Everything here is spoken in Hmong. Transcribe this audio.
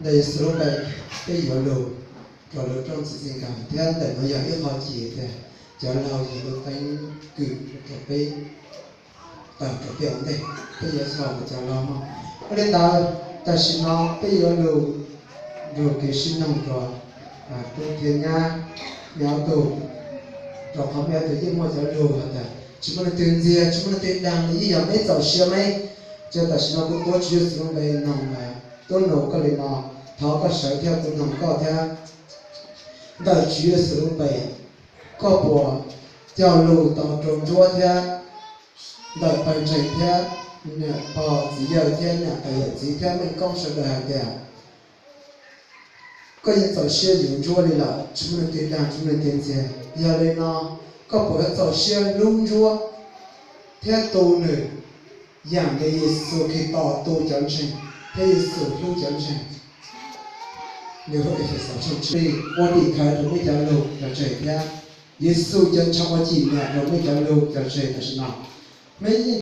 Ntawm Yexus lub npe peb yuav lug rua lub rooj txiv txij nkawm, thiab ntawm nuav yog ib qho cim tias cov laug yog lub teeb kwm rua peb tawm rua peb ua ntej, peb yuav xyaum ntawm cov laug mog. Ua li ntawd tam sim no peb yuav lug nrug kev sib noog rua tub thiab nyab, meb ob tug, rua qhov meb ob tug yeej muaj cov lug has tas tsis muaj leej twg ntxiag, tsis muaj leej twg daag, yeej yog meb txaus siab meb. Ces tam sim no kuv tuav Tswv Yexus lub npe noog, tuab nus koj li no, thov koj sawv thiab kuv noog koj thiab. Ntawm Tswv Yexus lub npe, koj puas cog lug tau rua Ntsuab thiab ntawm pawg ntseeg thiab niam pog txiv yawg thiab niam tais yawm txiv thiab mej koob sawv daws hais tias koj yeej txaus siab yuav Ntsuab li lawm, tsis muaj leej twg daag, tsis muaj leej twg ntxiag? Yog li no, koj puas yuav txaus siab hlub Ntsuab thiab tu nws yaam le Yexus Khetos tu cov ntseeg thiab Yexus hlub cov ntseeg? Nws hu Efexus tshooj tsib, ua tim khawv rua meb cov lug cov tseg thiab Yexus cov ntshaw ua cim niam rua meb cov lug cov tseg tam sim no. Meb yeej